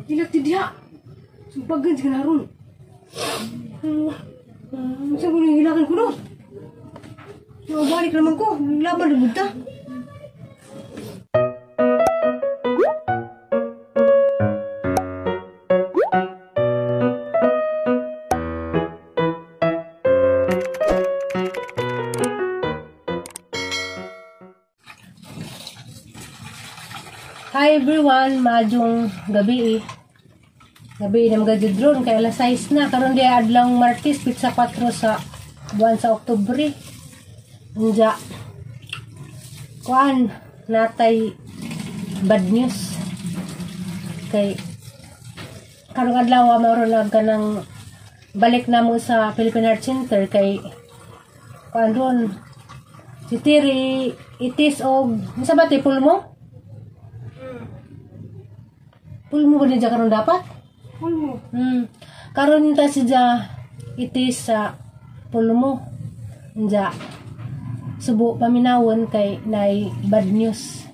Hilak ti diha. Sumpagan sa kanaron. Sa ko nang hilakan ko no. Mabalik naman ko. Laban na ta. Hi everyone, maayong gabi eh. Gabi na mga drone kay alas 6 na karon di adlawng Martes, pitsa 4 sa buwan sa Oktubre. Unja. Kuan natay bad news. Kay karong adlaw mao na kanang balik na mo sa Philippine Heart Center kay kuan ron si Tiri itis og unsa ba ti pulmo? Pulmo ba niya karon dapat? Pulmo. Karon ta siya itis sa pulmo. Nja. Subo paminawon kay nay bad news.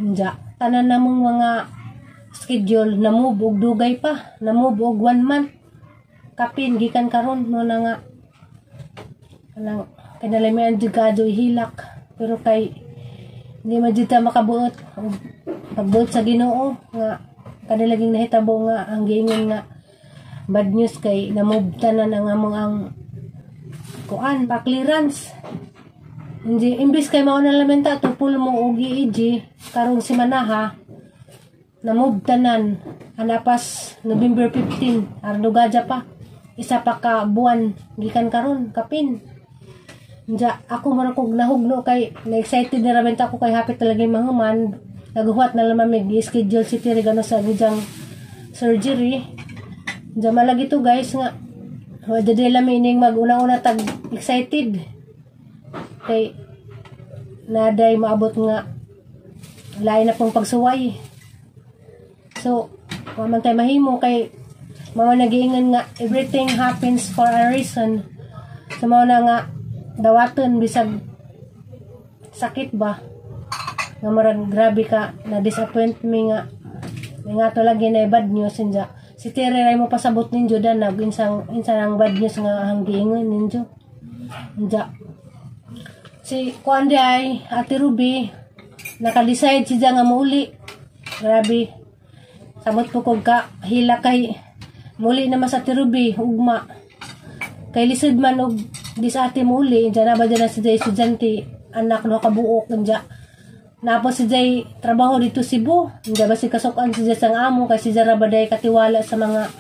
Nja. Tanan namong mga schedule na move og dugay pa, na move og 1 month. Kapin gikan karon mo na nga kanang kanalamian jud kadyo hilak pero kay hindi man jud ta makabuot pagbuot sa Ginoo nga kanilaging nahitabo nga ang giingon nga bad news kay na-move tanan ang among ang kuan pa clearance. Hindi imbis kay mao na lamenta to pulmo og EEG karong semanaha na-move tanan anapas November 15 ardugaja pa isa pa ka buwan gikan karon kapin. Nja, ako man akong nahugno kay na-excited na ramen ako kay hapit talaga yung mahuman. Naghuwat na lang mami, i-schedule si Tiri gano sa gijang surgery. Nja, malagi to guys nga. Wala di lang ining mag-una-una tag excited. Kay naday maabot nga lain na pong pagsuway. So, wa man tay mahimo kay mao nagiingon nga everything happens for a reason. So mao na nga dawaton bisag sakit ba nga murag grabe ka na disappoint me nga nga to lagi na bad news. Inja si Tere ray mo pasabot ninyo dan nag insang insa ang bad news nga ang giingon ninyo. Inja si kuan di ay Ate Ruby naka-decide siya nga mouli. Grabe samot po kog ka hila kay muli na mas Ate Ruby ugma kay lisod man og di sa ate muli. Inja na ba dyan na si Jay estudyante anak no kabuok. Inja napo si Jay trabaho dito Cebu. Inja ba si kasukan si Jay sang amo kay si Jay ra ba day katiwala sa mga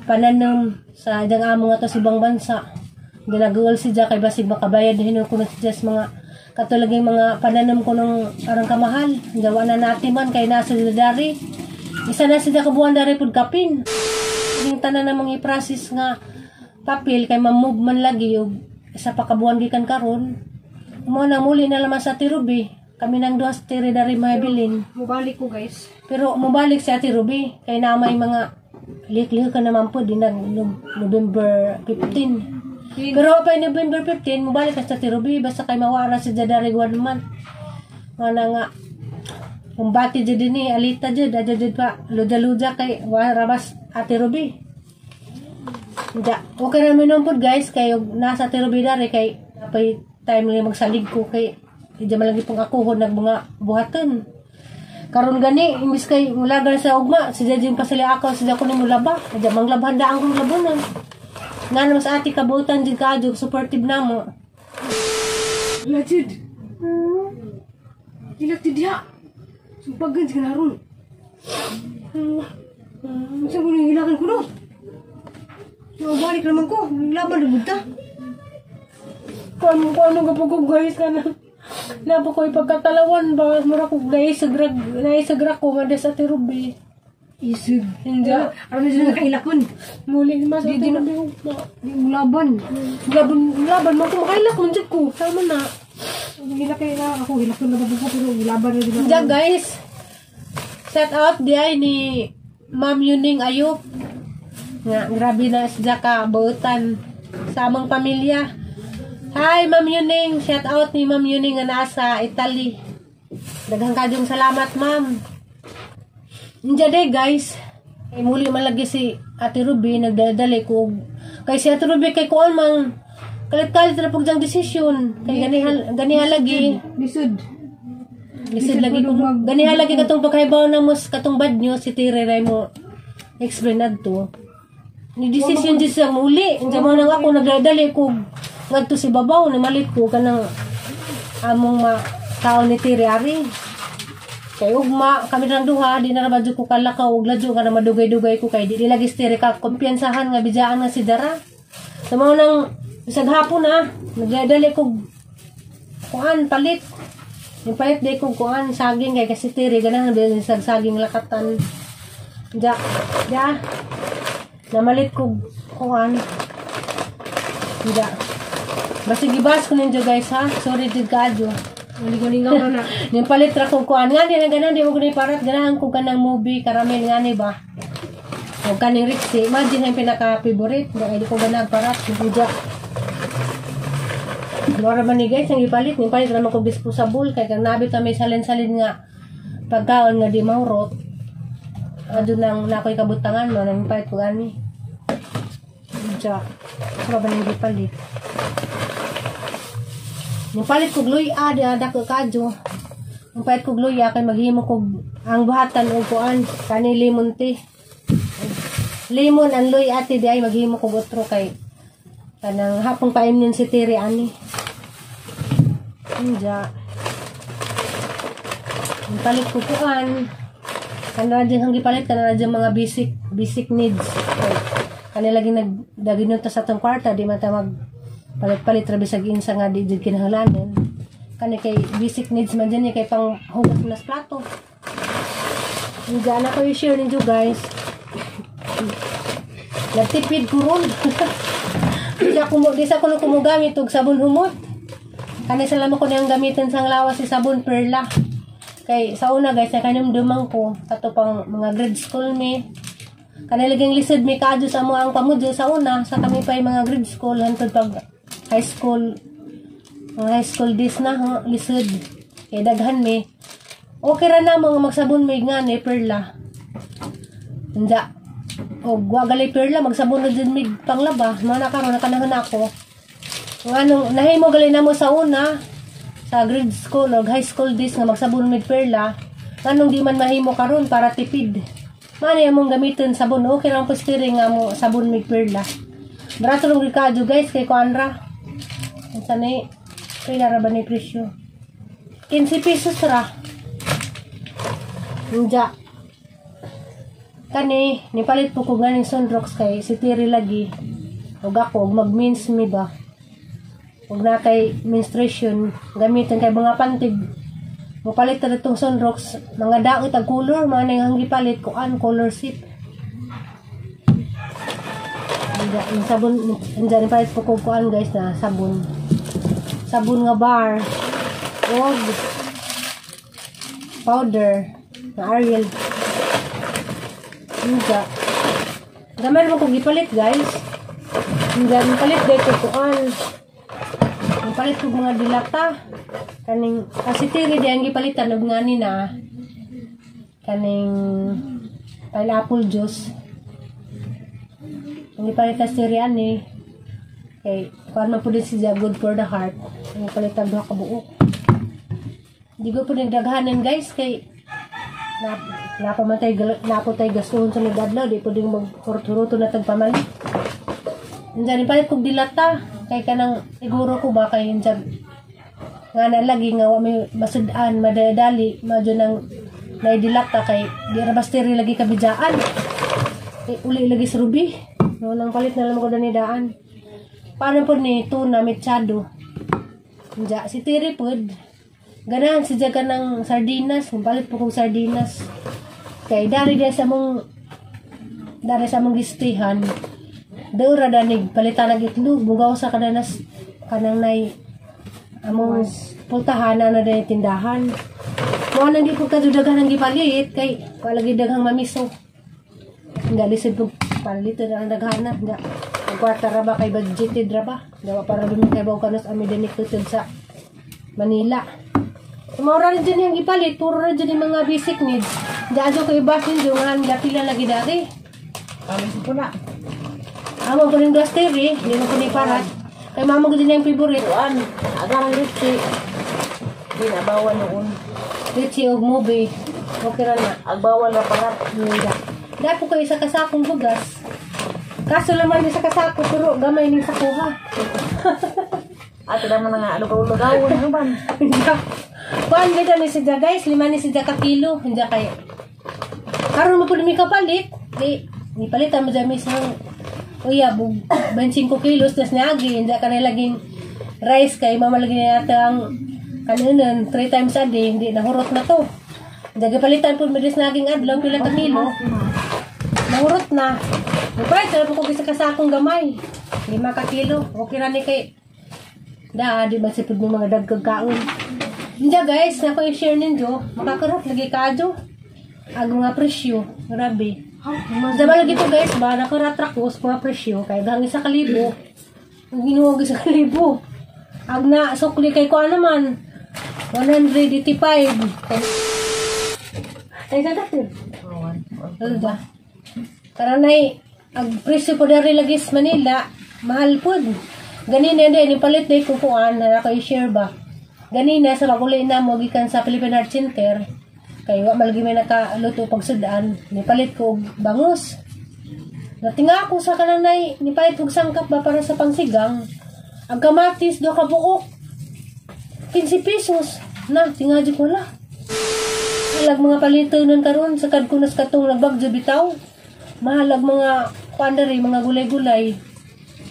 pananom sa diyang amo nga to sa ibang bansa. Inja nag-uol si Jay kay basig makabayad na hinuon kuno si Jay sa mga katulaging mga pananom ko nung arang kamahal. Inja wa na nati man kay nasa sila dari. Isa na sila kabuan dari pud kapin. Yung tanan na mga i-process nga papel kay ma-move man lagi og isa pa kabuan gikan karon. Mo na muli na laman sa Ate Ruby. Kami nang duha sa Tere dari Mabilin. Mubalik ko guys. Pero mubalik si Ate Ruby kay na may mga lik-lik ka naman po din nag November 15. Pero pa November 15 mubalik ka sa Ate Ruby basta kay mawara si dari 1 month. Nga na nga kumbati jud dinhi alita jud adya jud pa luja-luja kay warabas Ate Ruby. Ja, okay na minom po guys kay nasa Ate Ruby dari kay napay time nga magsalig ko kay di man lagi pong ako nag mga buhaton. Karon gani imbis kay mulagan sa ugma si Jajin pasali ako si ko ni mulaba. Di manglabhan da ang kong labunan. Nga naman sa ate kabutan jud kaadyo supportive namo. Lajid. Hilak ti diha. Sumpagan sa kanaron. Sa ko nang hilakan ko no. Mabalik naman ko. Laban na buta. Kung ano ka po guys ka na. Napo ko ipagkatalawan ba? Mura ko naisagra ko nga des Ate Ruby. Isig. Hindi. Aron na nakailakon. Muli mas Di Ate Ruby. Di mo laban. Laban, laban mo ko makailak man jud ko. Tama na. Hilak kay na ako hilakon na ba ko pero laban na di ba. Diyan guys. Set out di ay ni Ma'am Yuning Ayop. Nga grabe na siya ka buutan sa among pamilya. Hi Ma'am Yuning, shout out ni Ma'am Yuning nga nasa Italy. Daghang kadyong salamat ma'am. Inja day guys. Kay muli man lagi si Ate Ruby, nagdadali ko. Kay si Ate Ruby kay kuan man kalit-kalit ra pug diyang desisyon. Kay ganihan ganihan lagi. Lisod. Lisod lagi ko. Ganihan lagi katong pagkahibaw na mo katong bad news, si Tire ray mo explain adto. Ni desisyon di siya muli. Hindi mo nang ako nagdadali ko ngadto si babaw ni malit ko kanang among ma tao ni Tire ari. Kay ugma kami nang duha, di na ra jud ko kalakaw ug ladyo ka na madugay-dugay ko kay di lagi si Tire ka kumpiyansahan nga bijaan nga si Dara. Sa mao nang bisag hapon na nagdadali ko kuan palit. Yung palit di ko kuan saging kay kasi Tire ganahan ba sa saging lakatan. Ja, ja. Namalit ko kuan. Ja. Basig ibas ko ninyo, guys, ha. Sorry jud kaadyo. Lingaw-lingaw na na. Yung palit ra ko kuan nga di na ganahan di mo gani parat, ganahan ko kanang movie caramel nga ni ba. O kaning Rixie, imagine ang pinaka favorite, di ko ganag parat puja. Mora man ni, guys, ang ipalit, yung palit naman ko disposable kay kang nabit na may salin-salin nga pagkaon nga di mahurot. Adto nang nakoy kabutangan mo nang palit ko gani. Diya. Sa ba nang gipalit? Yung palit kog luya, di dako kadyo. Yung palit kog luya kay maghimo kog ang buhatan og kuan kani lemon tea. Lemon ang luya ate di ay maghimo kog otro kay kanang hapong paimnon si Tiri ani. Inja. Yung palit ko kuan. Kana din ang gipalit, kana din mga basic basic needs. Kay kani lagi nagdaginot ta sa atong kwarta, di man ta mag palit-palit ra bisag insa nga di jud kinahanglanon. Kani kay basic needs man din ni kay pang hugas na sa plato. Hindi na ko i-share ninyo, guys. Nagtipid ko ron. Di sa ko kumugamit og sabon humot. Kani sa lamang ko niyang gamitin sang lawas si sabon Perla. Kay sa una, guys, nakanumduman ko kato pang mga grade school mi. Kani laging lisod mi kaadyo sa amo ang pamudyo sa una sa kami pa yung mga grade school hantod pag high school, mga high school days na ho, lisod. Kay daghan mi. Okay ra na mga magsabon mi nga ni Perla. Unja. Og wa gali Perla, magsabon na din mi panglaba. Mao na karon nakanahon ako. Nga nung nahimo gali namo sa una sa grade school o high school days nga magsabon mig Perla, nganong di man mahimo karon para tipid? Mano among gamiton sabon, okay lang po steering nga mo sabon mig Perla. Barato lang gyud kaadyo, guys, kay kuan ra. Unsa ni? Pila ra ba ni presyo? 15 pesos ra. Unja. Kani, nipalit po ko ganing Sunrocks kay si Tiri lagi. Ug ako, mag-mens mi ba? Ug na kay menstruation, gamitin kay mga pantig. Mopalit na itong Sunrocks, mga daot ang color, mga nang gipalit kuan color sip. Unja, yung sabon, unja nipalit po ko kuan, guys, na sabon. Sabon nga bar. Og powder na Ariel. Unja. Gamay mo ko gipalit, guys. Unja, nipalit dito kuan. Nipalit ko mga dilata. Kaning kasi tiri di ang gipalitan og ngani na kaning pineapple juice. Ang gipalit sa tiri ani kay kuan man pud siya, good for the heart. Ang gipalitan duha ka buok. Di ko po nagdaghanan, guys, kay na napamatay napotay gastuhon sa nag-adlaw, di po din maghurot-huroto na tagpamalit. Andiyan palit kog dilata kay kanang siguro ko ba kay andiyan nga na lagi nga wa may masud-an madali madyo nang naidilata kay di ra bastiri lagi kabijaan. Kay uli lagi sa rubi. No, nang palit na lang ko danidaan. Paano po ni tuna mechado. Diya, si Tiri pod. Ganahan si Jaga ng sardinas. Palit po kong sardinas. Kay dari sa mong gistihan. Daw ra danig palitan ng itlog. Bugaw sa kadanas kanang nay among pultahan na dahil tindahan. Mo nang di po kadudaghan ang gipalit kay wala lagi daghang mamiso. Hindi lisod po palit na ang daghana. Hindi. Ang kwarta ra ba kay budgeted ra ba? Dawa para dun kay baw kanos ami dinit sa Manila. Maura rin dyan yung gipalit, puro rin dyan yung mga basic needs. Diyan ko ibasin dyan, nga pila lagi dati. Kami sa puna. Amo po ning duster eh. Hindi mo po ni parat. Kay mama ko din yung favorite. Kuan, agarang litsi. Di na bawal noon. Litsi og movie. Okay ra na. Agbawal na parat. Hindi. Dahil po kayo sa kasakong bugas. Kaso laman ni sa kasako pero gamay ning sakuha. Ato naman nga ano ka ano ban? Kuan gid ni siya guys, 5 ni siya ka kilo, hindi kay. Karon mo pud mi kapalit, di nipalitan mo dyan misang uya bug 25 kilos tas niagi, hindi ka na laging rice kay mamalagi na yata ang kanunan 3 times a day, hindi nahurot na to. Hindi gipalitan po mo des naging adlaw pila ka kilo. Nahurot na. Nagpalit na po ko sa kasakong gamay. 5 ka kilo. Okay ra ni kay da di ba sipud mo mga dagkag kaon. Hindi guys, na ko i-share ninyo, makakarot lagi kaadyo. Ag mga presyo, grabe. Diba lagi to guys ba, nakaratrakos mga presyo, kay gang 1,000. Ang ginuwag 1,000. Ag na sukli kay ko ano man, 185. Ay sa dati. Ano ba? Karanay, ag presyo po dari lagi sa Manila, mahal pod. Ganina din, ipalit day ko kuan, na ako i-share ba. Ganina, sa pag-uli na mo, gikan sa Philippine Heart Center, kay wa malagi may nakaluto pagsudan, nipalit ko og bangus. Natinga ako sa kananay, nipalit og sangkap ba para sa pangsigang. Ang kamatis, do ka buok. 15 pesos. Na, tinga di ko la. Mahalag mga palito nun karon sa kadkunas katong nagbagyo bitaw. Mahalag mga kuan diri, mga gulay-gulay.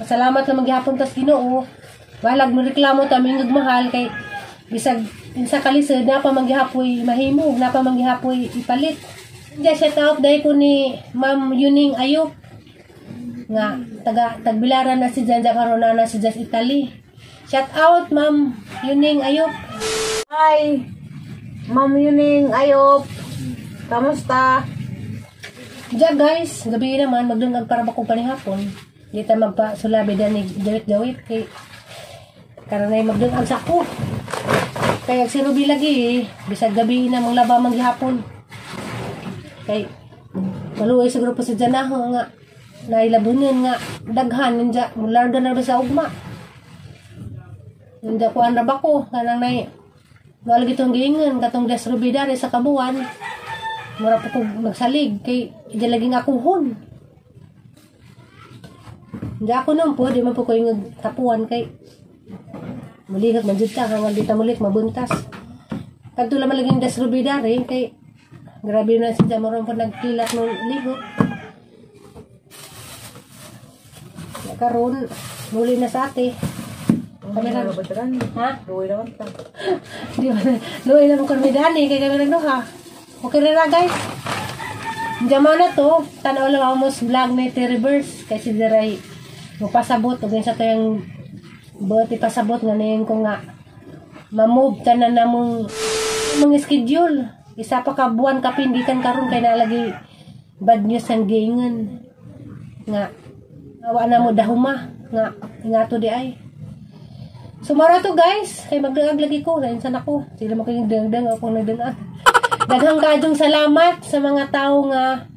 Pasalamat na maghapon tas Ginoo. Bahalag mo reklamo ta mingag mahal kay bisag insa kalisod na pa manggihapoy mahimo, na pa manggihapoy ipalit. Diya shout out dai ko ni Ma'am Yuning Ayop nga taga Tagbilaran na si Janja karon na si Jas Italy. Shout out Ma'am Yuning Ayop. Hi. Ma'am Yuning Ayop. Kamusta? Diya guys, gabi naman magdungag para ba ko panihapon. Di ta magpasulabi dani jawit-jawit kay karon ay magdungag sa ko. Kaya si Ruby lagi eh, bisag gabi na mong laba manggihapon. Kay maluoy siguro po sa janaho nga nailabunan nga daghan ninja mularga na ba sa ugma. Ninja kuan ra ba ko kanang nay wala gitong giingon katong des Ruby dari sa kabuan. Mura po kog nagsalig kay di lagi nga kuhon. Hindi ako nung po, di man po ko yung tapuan kay mulihag man jud ta hanggang di ta mulik mabuntas. Kadto lang malaging des Ruby dari kay grabe na siya moron po nagkilat mo lihok. Karon muli na sa ate. Kami na ha? Luoy naman ta. Di ba? Luoy naman kami dani kay kami nagduha. Okay na guys. Diyan na to, tanaw lang amos vlog ni T-Reverse kasi diray mapasabot ug sa tayang buot ipasabot nga nayon ko nga ma-move tanan namong mga schedule. Isa pa ka buwan kapin gikan karon kay nalagi bad news ang giingon nga awa na mo dahuma nga ingato di ay. So mara to guys, kay magdangag lagi ko, nainsan ako. Sila mo kayong dangdang ako nagdangag. Daghang kadyong salamat sa mga tao nga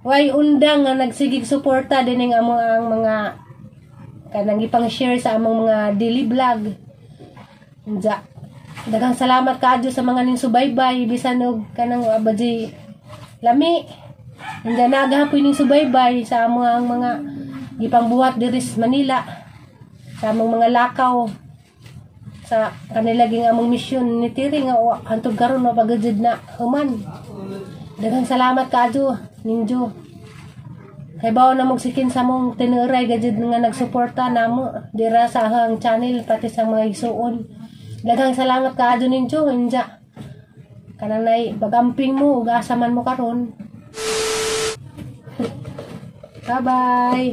way undang nga nagsigig suporta din ang among ang mga kanang ipang-share sa among mga daily vlog. Unja. Daghang salamat kaadyo sa mga ning subaybay bisan og kanang abadi lami. Unja nagahapoy ning subaybay sa among ang mga gipangbuhat diri sa Manila sa among mga lakaw sa kanila ging among misyon ni Tiri nga hantod karon mapagajud na human. Daghang salamat kaadyo ninyo. Kay bawo na mogsikin sa mong tinuray gajud nga nagsuporta namo dira sa ahang channel pati sa mga igsuon. Daghang salamat kaadyo ninyo. Unja kanang nay bagamping mo ug asa man mo karon. Bye bye.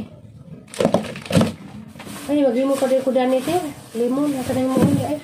Ay, maghimo pa din ko dani, Tir. Limon, nasa na yung muon, ay.